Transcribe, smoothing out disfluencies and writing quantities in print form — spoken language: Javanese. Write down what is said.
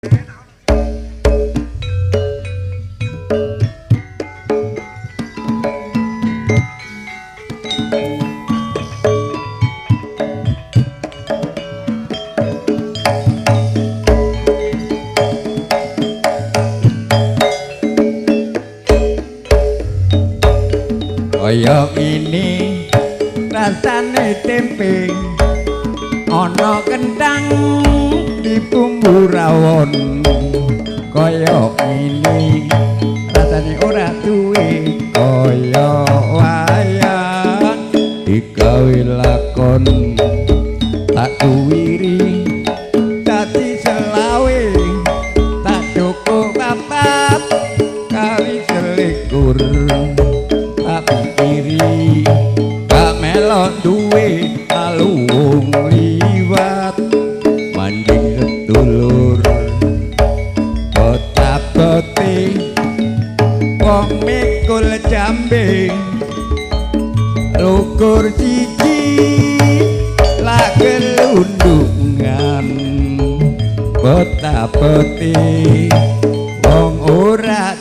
Kaya ngene rasane tempe ana kenthang dibumbu rawon. Kaya ngene rasane ora duwe kaya wayang digawe lakon tak duwiri dadi selawe tak cukup papat kali selikur tak pikiri gak melok duwe aluwung liwat manding sedulur bota-boti wong mikul jambe lukur siji lak gelundungan bota-boti wong ora